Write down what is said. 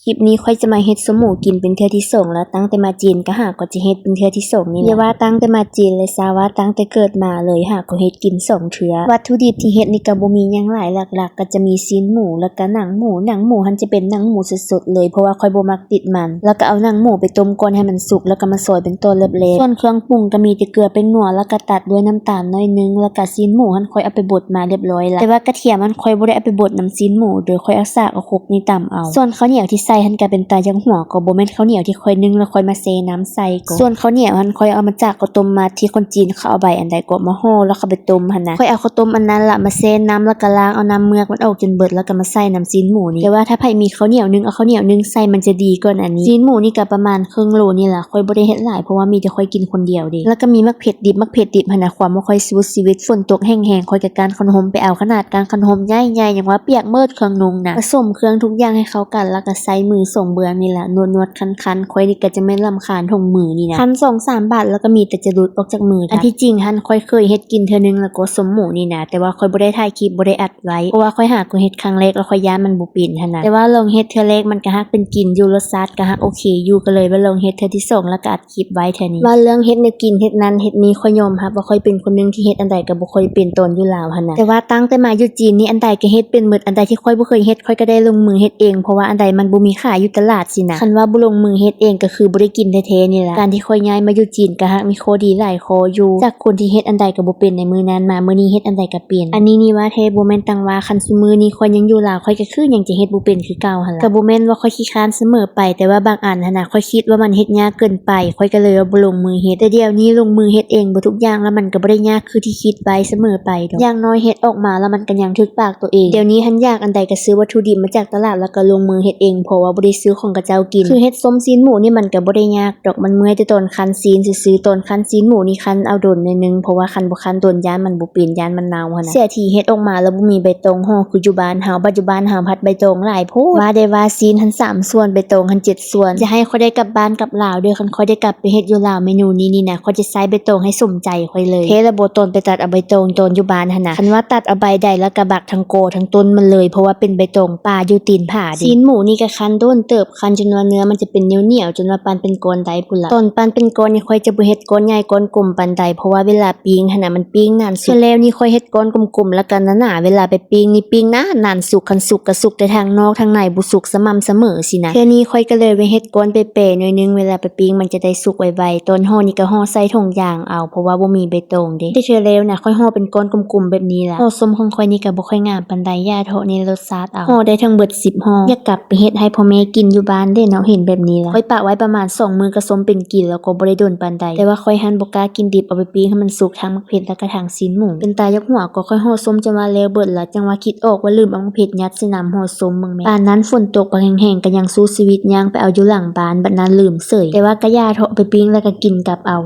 ຄລິບນີ້ຂ້ອຍຈະມາເຮັດສົ້ມໝູກິນເປັນເທື່ອທີສອງແລ້ວ, ຕັ້ງແຕ່ມາຈີນກໍຫາກໍຈະເຮັດເປັນເທື່ອທີສອງນີ້ແຫຼະ. ຢ່າວ່າຕັ້ງແຕ່ມາຈີນເລີຍ, ຊາວ່າຕັ້ງແຕ່ເກີດມາເລີຍ ຫາກໍເຮັດກິນສອງເທື່ອ. ວັດຖຸດິບທີ່ເຮັດນີ້ກໍບໍ່ມີຫຍັງຫຼາຍ, ຫຼັກໆກໍຈະມີຊີ້ນໝູ ແລ້ວກໍໜັງໝູ. ໜັງໝູຫັ້ນຈະເປັນໜັງໝູສົດໆເລີຍ ເພາະວ່າຂ້ອຍບໍ່ມັກຕິດມັນ, ແລ້ວກໍເອົາໜັງໝູໄປຕົ້ມກ່ອນໃຫ້ມັນສຸກ ແລ້ວກໍມາຊອຍເປັນຕອນແຫຼບໆ. ສ່ວນເຄື່ອງປຸງກໍມີແຕ່ເກືອ ແປ້ງນົວ ແລ້ວກໍຕັດດ້ວຍນ້ຳຕານໜ້ອຍໜຶ່ງ, ແລ້ວກໍຊີ້ນໝູຫັ້ນຂ້ອຍເອົາໄປບົດມາຮຽບຮ້ອຍແລ້ວ, ແຕ່ວ່າກະທຽມຫັ້ນຂ້ອຍບໍ່ໄດ້ເອົາໄປບົດນຳຊີ້ນໝູ ໂດຍຂ້ອຍອາສາເອົາຄົກນີ້ຕຳເອົາ. ສ່ວນເຂົ້າໜຽວທີ່ໃສ່ຫັ້ນກໍເປັນຕາຢ່າງຫົວ, ກໍບໍ່ແມ່ນເຂົ້າໜຽວທີ່ຂ້ອຍໜຶ້ງແລ້ວຂ້ອຍມາແຊ່ນ້ຳໃສ່ກໍ. ສ່ວນເຂົ້າໜຽວຫັ້ນຂ້ອຍເອົາມາຈາກເຂົ້າຕົ້ມມັດທີ່ຄົນຈີນເຂົາເອົາໃບອັນໃດກໍມາຫໍ່ ແລ້ວເຂົາໄປຕົ້ມຫັ້ນນະ. ຂ້ອຍເອົາເຂົ້າຕົ້ມອັນນັ້ນລະມາແຊ່ນ້ຳ ແລ້ວກໍລ້າງເອົານ້ຳເມືອກມັນອອກຈົນເບິດ ແລ້ວກໍມາໃສ່ນຳຊີ້ນໝູນີ້. ແຕ່ວ່າຖ້າໃຜມີເຂົ້າໜຽວໜຶ້ງ ເອົາເຂົ້າໜຽວໜຶ້ງໃສ່ມັນຈະດີກວ່ານັ້ນນີ້. ຊີ້ນໝູນີ້ກໍປະມານເຄິ່ງໂລນີ້ລະ, ຂ້ອຍບໍ່ໄດ້ເຮັດຫຼາຍ ເພາະວ່າມີແຕ່ຂ້ອຍກິນຄົນດຽວເດ້. ແລ້ວກໍມີໝາກເຜັດດິບ, ໝາກເຜັດດິບຫັ້ນນະ ຄວາມວ່າຂ້ອຍສູ້ຊີວິດ, ຝົນຕົກແຫ້ງໆ ຂ້ອຍກໍກ້ານຄັນຮົ່ມໄປເອົາ, ຂະໜາດກ້ານຄັນຮົ່ມໃຫຍ່ໆ ຍັງວ່າປຽກເໝິດເຄື່ອງນຸ່ງນະ. ປະສົມເຄື່ອງທຸກຢ່າງໃຫ້ເຂົ້າກັນ ແລ້ວກໍໃຊ້ມືສອງເບື້ອງນີ້ລະ ນວດໆຄັນໆ. ຂ້ອຍນີ້ກໍຈະແມ່ນລຳຄານຖົງມືນີ້ນະ, ຄັນສອງສາມບາດ ແລ້ວກໍມີແຕ່ຈະຫຼຸດອອກຈາກມື. ອັນທີ່ຈິງຫັ້ນຂ້ອຍເຄີຍເຮັດກິນເທື່ອໜຶ່ງແລ້ວກໍ ສົ້ມໝູນີ້ນະ, ແຕ່ວ່າຂ້ອຍບໍ່ໄດ້ຖ່າຍຄລິບ ບໍ່ໄດ້ອັດໄວ້ ເພາະວ່າຂ້ອຍຫາກໍເຮັດຄັ້ງແລກ ແລ້ວຂ້ອຍຢ້ານມັນບໍ່ເປັນຫັ້ນນະ. ແຕ່ວ່າລອງເຮັດເທື່ອແລກມັນກໍຮັກເປັນກິນຢູ່, ລົດຊາດກໍຮັກໂອເຄຢູ່, ກໍເລີຍມາລອງເຮັດເທື່ອທີສອງ ແລ້ວກໍອັດຄລິບໄວ້ເທື່ອນີ້. ວ່າເລື່ອງເຮັດແນວກິນເຮັດນັ້ນເຮັດນີ້ ຂ້ອຍຍອມຮັບວ່າຂ້ອຍເປັນຄົນໜຶ່ງທີ່ເຮັດອັນໃດກໍບໍ່ຄ່ອຍເປັນຕອນຢູ່ລາວຫັ້ນນະ. ແຕ່ວ່າຕັ້ງແຕ່ມາຢູ່ຈີນນີ້ ອັນໃດກໍເຮັດເປັນໝົດ, ອັນໃດທີ່ຂ້ອຍບໍ່ເຄີຍເຮັດ ຂ້ອຍກໍໄດ້ລົງມືເຮັດເອງ, ເພາະວ່າອັນໃດມັນບໍ່ມີຂາຍຢູ່ຕະຫຼາດຊີ້ນະ. ຄັນວ່າບໍ່ລົງມືເຮັດເອງກໍຄືບໍ່ໄດ້ກິນແທ້ໆນີ້ລະ. ການທີ່ຂ້ອຍຍ້າຍມາຢູ່ຈີນກໍຮັກມີຂໍ້ດີຫຼາຍຂໍ້ຢູ່, ຈາກຄົນທີ່ເຮັດອັນໃດກໍບໍ່ເປັນໃນມື້ນັ້ນມາ ມື້ນີ້ເຮັດອັນໃດກໍ ເປັນ. ອັນນີ້ນີ້ວ່າແທ້ບໍ່ແມ່ນຕັ້ງວ່າ, ຄັນຊຸມື້ນີ້ຂ້ອຍຍັງຢູ່ລາວ ຂ້ອຍກໍຄືຍັງຈະເຮັດບໍ່ເປັນຄືເກົ່າຫັ້ນລະ. ກໍບໍ່ແມ່ນວ່າຂ້ອຍຂີ້ຄ້ານສະເໝີໄປ, ແຕ່ວ່າບາງອັນຫັ້ນນະ ຂ້ອຍຄິດວ່າມັນເຮັດຍາກເກີນໄປ, ຂ້ອຍກໍເລີຍວ່າບໍ່ລົງມືເຮັດ. ແຕ່ດຽວນີ້ລົງມືເຮັດເອງເບິດທຸກຢ່າງ ແລ້ວມັນກໍບໍ່ໄດ້ຍາກຄືທີ່ຄິດໄວ້ສະເໝີໄປດອກ. ຢ່າງໜ້ອຍເຮັດອອກມາແລ້ວມັນກໍຍັງຖືກປາກຕົວເອງ. ດຽວນີ້ຫັ້ນຢາກອັນໃດກໍຊື້ວັດຖຸດິບມາຈາກຕະຫຼາດ ແລ້ວກໍລົງມືເຮັດເອງ, ເພາະວ່າບໍ່ໄດ້ຊື້ຂອງເຂົາເຈົ້າກິນ. ຄືເຮັດສົ້ມຊີ້ນໝູນີ້ມັນກໍບໍ່ໄດ້ຍາກ ດອກ, ມັນເມື່ອຍແຕ່ຕອນຄັ້ນຊີ້ນຊື່ໆ. ຕອນຄັ້ນຊີ້ນໝູນີ້ຄັ້ນເອົາດົນໜ້ອຍໜຶ່ງ, ເພາະວ່າຄັນບໍ່ຄັ້ນດົນຢ້ານມັນບໍ່ເປັນ, ຢ້ານມັນເນົ່າຫັ້ນນະ. ເສຍທີເຮັດອອກມາແລ້ວບໍ່ມີໃບຕອງຫໍ່ຄືຢູ່ບ້ານເຮົາ, ບັດຢູ່ບ້ານເຮົາພັດໃບຕອງຫຼາຍໂພດ. ວ່າໄດ້ວ່າຊີ້ນຫັ້ນສາມສ່ວນ, ໃບຕອງຫັ້ນເຈັດສ່ວນ. ຈະໃຫ້ຂ້ອຍໄດ້ກັບບ້ານກັບລາວເດີ້, ຄັນຂ້ອຍໄດ້ກັບໄປເຮັດຢູ່ລາວ ເມນູນີ້ນີ້ນະ, ຂ້ອຍຈະໃຊ້ໃບຕອງໃຫ້ສົມໃຈຂ້ອຍເລີຍ. ແທ້ລະບໍ່ ຕອນໄປຕັດເອົາໃບຕອງຕອນຢູ່ບ້ານຫັ້ນນະ, ຄັນວ່າຕັດເອົາໃບໃດແລ້ວກໍບັກທັງກໍທັງຕົ້ນມັນເລີຍ, ເພາະວ່າເປັນໃບຕອງປ່າຢູ່ຕີນຜາເດ້. ຊີ້ນໝູນີ້ກໍຄັ້ນດົນເຕີບ, ຄັ້ນຈົນວ່າເນື້ອມັນຈະເປັນໜຽວໆ ຈົນວ່າປັ້ນເປັນກ້ອນໄດ້ພຸ້ນລະ. ຕອນປັ້ນເປັນກ້ອນນີ້ ຂ້ອຍຈະບໍ່ເຮັດກ້ອນໃຫຍ່ກ້ອນກົມປານໃດ, ເພາະວ່າເວລາປີ້ງຫັ້ນນະ ມັນປີ້ງນານສຸດ. ສ່ວນແລ້ວນີ້ຂ້ອຍເຮັດກ້ອນກົມໆ ແລ້ວກໍໜາໆ, ເວລາໄປປີ້ງນີ້ປີ້ງນານໆ ສຸກ, ຄັນສຸກກໍສຸກແຕ່ທາງນອກ, ທາງໃນບໍ່ສຸກສະໝ່ຳສະເໝີຊີ້ນະ. ເທື່ອນີ້ຂ້ອຍກໍເລີຍໄປເຮັດກ້ອນແປໆໜ້ອຍໜຶ່ງ, ເວລາໄປປີ້ງມັນຈະໄດ້ສຸກໄວໆ. ຕອນຫໍ່ນີ້ກໍຫໍ່ໃສ່ຖົງຢາງເອົາ, ເພາະວ່າບໍ່ມີໃບຕອງເດ້. ແຕ່ເທື່ອແລ້ວນະ ຂ້ອຍຫໍ່ເປັນກ້ອນກົມໆແບບນີ້ລະ. ຫໍ່ສົ້ມຂອງຂ້ອຍນີ້ກໍບໍ່ຄ່ອຍງາມປານໃດ, ຢ່າເທາະ ໃນລົດຊາດເອົາ. ຫໍ່ໄດ້ທັງເບິດສິບຫໍ່, ຢາກກັບໄປເຮັດໃຫ້ພໍ່ແມ່ກິນຢູ່ບ້ານເດ້ເນາະ, ເຫັນແບບນີ້ລະ. ຂ້ອຍປະໄວ້ປະມານສອງມື້ກໍສົ້ມເປັນກິນແລ້ວ, ກໍບໍ່ໄດ້ດົນປານໃດ, ແຕ່ວ່າຂ້ອຍຫັ້ນບໍ່ກ້າກິນດິບ, ເອົາໄປປີ້ງໃຫ້ມັນສຸກ, ທັງໝາກເຜັດ ແລ້ວກໍທັງຊີ້ນໝູ. ເປັນຕາຢາກຫົວ, ກໍຂ້ອຍຫໍ່ສົ້ມຈົນວ່າແລ້ວເບິດລະ, ຈັ່ງວ່າຄິດອອກວ່າລືມເອົາໝາກເຜັດຍັດໃສ່ນ້ຳຫໍ່ສົ້ມເບິ່ງແມ້. ປານນັ້ນຝົນຕົກບັກແຮງໆ ກໍຍັງສູ້ຊີວິດຍ່າງໄປເອົາຢູ່ຫຼັງບ້ານ, ບັດນັ້ນລືມເສີຍ. ແຕ່ວ່າກໍຢ່າເທາະ, ໄປປີ້ງແລ້ວກໍກິນກັບເອົາ.